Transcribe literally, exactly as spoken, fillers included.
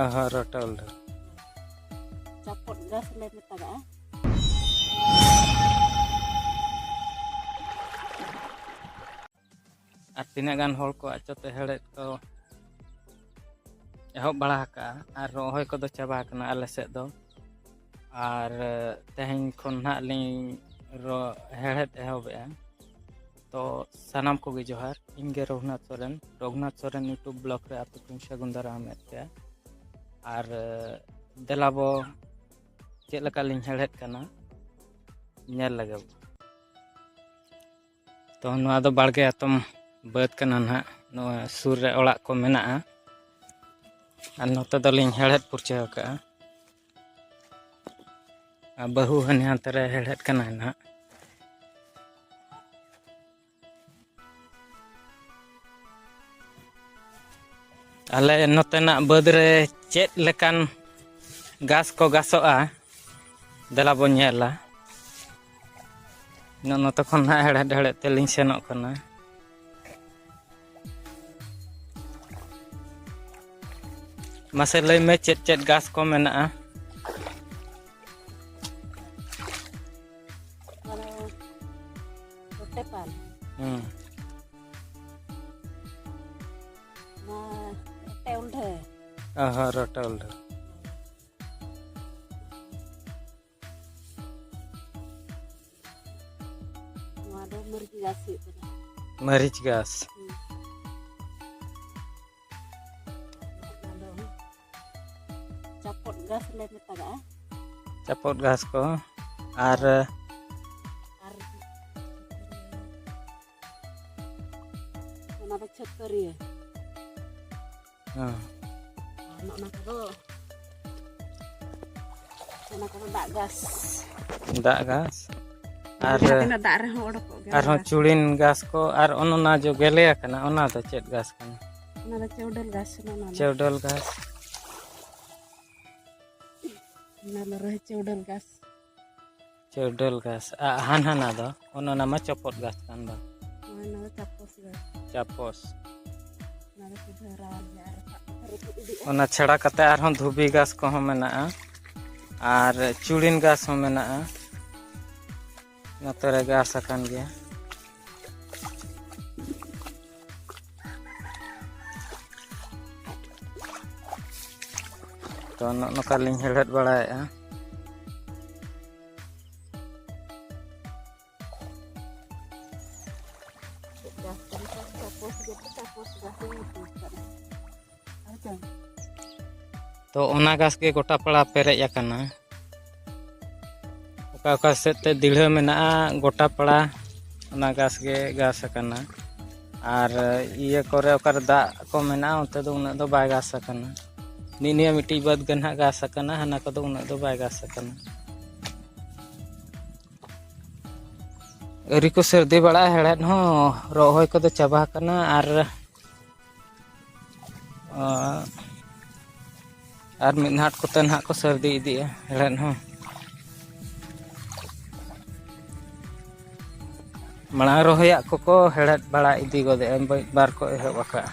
ᱚ ᱦᱚᱸ, ᱨᱚᱴᱚᱞ ᱰᱷᱟᱹᱣ᱾ ᱪᱟᱯᱚᱫ ᱜᱷᱟᱥ ᱞᱮ ᱢᱮᱛᱟᱜᱟᱜᱼᱟ᱾ ᱟᱨ ᱛᱤᱱᱟᱹᱜ ᱜᱟᱱ ᱦᱚᱲ ᱠᱚ ᱟᱪᱚ ᱛᱮ ᱦᱮᱲᱦᱮᱫ ᱠᱚ ᱮᱦᱚᱵ ᱵᱟᱲᱟ ᱟᱠᱟᱜᱼᱟ, ᱟᱨ ᱨᱚᱦᱚᱭ ᱠᱚᱫᱚ ᱪᱟᱵᱟ ᱟᱠᱟᱱᱟ ᱟᱞᱮ ᱥᱮᱫ ᱫᱚ᱾ ᱟᱨ, ᱮ, ᱛᱮᱦᱮᱧ ᱠᱷᱚᱱ ᱱᱟᱦᱟᱜ ᱞᱤᱧ ᱨᱚ-, ᱦᱮᱲᱦᱮᱫ ᱮᱦᱚᱵᱮᱜᱼᱟ᱾ ᱛᱚ ᱥᱟᱱᱟᱢ ᱠᱚᱜᱮ ᱡᱚᱦᱟᱨ, ᱤᱧ ᱜᱮ ᱨᱚᱜᱷᱩᱱᱟᱛᱷ ᱥᱚᱨᱮᱱ, ᱨᱚᱜᱷᱩᱱᱟᱛᱷ ᱥᱚᱨᱮᱱ YouTube vlog ᱨᱮ ᱟᱯᱮ ᱠᱚᱧ ᱥᱟᱹᱜᱩᱱ ᱫᱟᱨᱟᱢᱮᱫ ᱯᱮᱭᱟ᱾ ᱟᱨ, ᱮ, ᱫᱮᱞᱟ ᱵᱚ ᱪᱮᱫ ᱞᱮᱠᱟ ᱞᱤᱧ ᱦᱮᱲᱦᱮᱫ ᱠᱟᱱᱟ ᱧᱮᱞ ᱞᱮᱜᱮ ᱵᱚ᱾ ᱛᱚ ᱱᱚᱣᱟ ᱫᱚ ᱵᱟᱲᱜᱮ ᱟᱛᱚᱢ ᱵᱟᱹᱫᱽ ᱠᱟᱱᱟ ᱱᱟᱦᱟᱜ, ᱱᱚᱣᱟ ᱥᱩᱨ ᱨᱮ ᱚᱲᱟᱜ ᱠᱚ ᱢᱮᱱᱟᱜᱼᱟ᱾ ᱟᱨ ᱱᱚᱛᱮ ᱫᱚᱞᱤᱧ ᱦᱮᱲᱦᱮᱫ ᱯᱩᱨᱪᱟᱹ ᱟᱠᱟᱜᱼᱟ᱾ ᱟᱨ ᱵᱟᱹᱦᱩ ᱦᱟᱹᱱᱤ ᱦᱟᱱᱛᱮ ᱨᱮ ᱦᱮᱲᱦᱮᱫ ᱠᱟᱱᱟᱭ ᱱᱟᱦᱟᱜ᱾ ᱟᱞᱮ ᱱᱚᱛᱮᱱᱟᱜ ᱵᱟᱹᱫᱽ ᱨᱮ ᱪᱮᱫ ᱞᱮᱠᱟᱱ ᱜᱷᱟᱥ ᱠᱚ ᱜᱷᱟᱥᱚᱜᱼᱟ, ᱫᱮᱞᱟ ᱵᱚᱱ ᱧᱮᱞᱟ᱾ ᱱᱚ-, ᱱᱚᱛᱮ ᱠᱷᱚᱱ ᱱᱟᱦᱟᱜ ᱦᱮᱲᱦᱮᱫ ᱦᱮᱲᱦᱮᱫ ᱛᱮᱞᱤᱧ ᱥᱮᱱᱚᱜ ᱠᱟᱱᱟ᱾ ᱢᱟᱥᱮ ᱞᱟᱹᱭ ᱢᱮ, ᱪᱮᱫ ᱪᱮᱫ ᱜᱷᱟᱥ ᱠᱚ ᱢᱮᱱᱟᱜᱼᱟ? ᱚᱱᱟ ᱫᱚ ᱨᱚᱴᱮ ᱯᱟᱞ᱾ ᱦᱩᱸ᱾ ᱱᱚᱣᱟ ᱨᱚᱴᱮ ᱩᱞᱰᱷᱟᱹ᱾ ᱚ ᱦᱚᱸ, ᱨᱚᱴᱮ ᱩᱞᱰᱷᱟᱹ᱾ ᱱᱚᱣᱟ ᱫᱚ ᱢᱟᱹᱨᱤᱪ ᱜᱷᱟᱥ ᱦᱩᱭᱩᱜ ᱠᱟᱱᱟ᱾ ᱢᱟᱹᱨᱤᱪ ᱜᱷᱟᱥ᱾ ᱦᱩᱸ᱾ ᱚᱱᱟ ᱫᱚ ᱪᱟᱯᱚᱫ ᱜᱷᱟᱥ ᱞᱮ ᱢᱮᱛᱟᱜᱟᱜᱼᱟ᱾ ᱪᱟᱯᱚᱫ ᱜᱷᱟᱥ ᱠᱚ᱾ ᱟᱨ ᱟᱨ ᱚᱱᱟ ᱫᱚ ᱪᱷᱟᱹᱛᱟᱹᱨᱤᱭᱟᱹ᱾ ᱦᱮᱸ᱾ ᱟᱨ ᱱᱚᱜᱼᱚ ᱱᱟ ᱠᱚᱫᱚ, ᱚᱱᱟ ᱠᱚᱫᱚ ᱫᱟᱜ ᱜᱷᱟᱥ᱾ ᱫᱟᱜ ᱜᱷᱟᱥ᱾ ᱟᱨ ᱡᱟᱦᱟᱸ ᱛᱤᱱᱟᱹᱜ ᱫᱟᱜ ᱨᱮᱦᱚᱸ ᱚᱰᱚᱠᱚᱜ ᱜᱮᱭᱟ ᱟᱨᱦᱚᱸ ᱚᱱᱟ ᱜᱷᱟᱥ᱾ ᱪᱩᱲᱤᱱ ᱜᱷᱟᱥ ᱠᱚ, ᱟᱨ ᱚᱱ ᱚᱱᱟ ᱡᱚ ᱜᱮᱞᱮ ᱟᱠᱟᱱᱟ, ᱚᱱᱟ ᱫᱚ ᱪᱮᱫ ᱜᱷᱟᱥ ᱠᱟᱱᱟ? ᱚᱱᱟ ᱫᱚ ᱪᱟᱹᱣᱰᱟᱹᱞ ᱜᱷᱟᱥ ᱠᱟᱱᱟ, ᱚᱱᱟ ᱫᱚ᱾ ᱪᱟᱹᱣᱰᱟᱹᱞ ᱜᱷᱟᱥ᱾ ᱚᱱᱟ ᱫᱚ ᱨᱚᱦᱚᱭ ᱪᱟᱹᱣᱰᱟᱹᱞ ᱜᱷᱟᱥ᱾ ᱪᱟᱹᱣᱰᱟᱹᱞ ᱜᱷᱟᱥ᱾ ᱟ, ᱦᱟᱱ ᱦᱟᱱᱟ ᱫᱚ? ᱚᱱ ᱚᱱᱟ ᱢᱟ ᱪᱚᱯᱚᱫ ᱜᱷᱟᱥ ᱠᱟᱱ ᱫᱚ᱾ ᱦᱳᱭ, ᱚᱱᱟ ᱫᱚ ᱪᱟᱯᱚᱥ ᱜᱷᱟᱥ᱾ ᱪᱟᱯᱚᱥ᱾ ᱚᱱᱟ ᱫᱚ ᱥᱤᱫᱷᱟᱹ ᱨᱟᱣᱟᱞ ᱜᱮ ᱟᱨ ᱨᱟᱯᱟᱜ ᱠᱟᱛᱮ ᱚᱱᱟ ᱪᱷᱟᱲᱟ ᱠᱟᱛᱮ ᱟᱨᱦᱚᱸ ᱫᱷᱩᱵᱤ ᱜᱷᱟᱥ ᱠᱚᱦᱚᱸ ᱢᱮᱱᱟᱜᱼᱟ, ᱟᱨ ᱪᱩᱲᱤᱱ ᱜᱷᱟᱥ ᱦᱚᱸ ᱢᱮᱱᱟᱜᱼᱟ᱾ ᱱᱚᱛᱮ ᱨᱮ ᱜᱷᱟᱥ ᱟᱠᱟᱱ ᱜᱮᱭᱟ᱾ ᱛᱚ, ᱱᱚᱜᱼᱚ ᱱᱚᱝᱠᱟ ᱞᱤᱧ ᱦᱮᱲᱦᱮᱫ ᱵᱟᱲᱟᱭᱮᱫᱼᱟ᱾ ᱛᱚ, ᱚᱱᱟ ᱜᱷᱟᱥ ᱜᱮ ᱜᱚᱴᱟ ᱯᱟᱲᱟ ᱯᱮᱨᱮᱡ ᱟᱠᱟᱱᱟ᱾ ᱚᱠᱟ ᱚᱠᱟ ᱥᱮᱫ ᱛᱮ ᱫᱤᱲᱦᱟᱹ ᱢᱮᱱᱟᱜᱼᱟ, ᱜᱚᱴᱟ ᱯᱟᱲᱟ ᱚᱱᱟ ᱜᱷᱟᱥ ᱜᱮ ᱜᱷᱟᱥ ᱟᱠᱟᱱᱟ᱾ ᱟᱨ ᱤᱭᱟᱹ ᱠᱚᱨᱮ ᱚᱠᱟᱨᱮ ᱫᱟᱜ ᱠᱚ ᱢᱮᱱᱟᱜᱼᱟ, ᱚᱱᱛᱮ ᱫᱚ ᱩᱱᱟᱹᱜ ᱫᱚ ᱵᱟᱭ ᱜᱷᱟᱥ ᱟᱠᱟᱱᱟ᱾ ᱱᱤᱜ ᱱᱤᱭᱟᱹ ᱢᱤᱫᱴᱤᱡ ᱵᱟᱹᱫᱽ ᱜᱮ ᱱᱟᱦᱟᱜ ᱜᱷᱟᱥ ᱟᱠᱟᱱᱟ, ᱦᱟᱱᱟ ᱠᱚᱫᱚ ᱩᱱᱟᱹᱜ ᱫᱚ ᱵᱟᱭ ᱜᱷᱟᱥ ᱟᱠᱟᱱᱟ᱾ ᱟᱹᱣᱨᱤ ᱠᱚ ᱥᱟᱹᱨᱫᱤ ᱵᱟᱲᱟᱜᱼᱟ, ᱦᱮᱲᱦᱮᱫ ᱦᱚᱸ, ᱨᱚᱦᱚᱭ ᱠᱚᱫᱚ ᱪᱟᱵᱟ ᱟᱠᱟᱱᱟ᱾ ᱟᱨ ᱟᱨ ᱢᱤᱫ ᱱᱟᱦᱟᱴ ᱠᱚᱛᱮ ᱱᱟᱦᱟᱜ ᱠᱚ ᱥᱟᱹᱨᱫᱤ ᱤᱫᱤᱜᱼᱟ ᱦᱮᱲᱦᱮᱫ ᱦᱚᱸ᱾ ᱢᱟᱲᱟᱝ ᱨᱚᱦᱚᱭᱟᱜ ᱠᱚᱠᱚ ᱦᱮᱲᱦᱮᱫ ᱵᱟᱲᱟ ᱤᱫᱤ ᱜᱚᱫᱮᱜᱼᱟ, ᱢᱤᱫ ᱵᱟᱨ ᱠᱚ ᱮᱦᱚᱵ ᱟᱠᱟᱫᱼᱟ᱾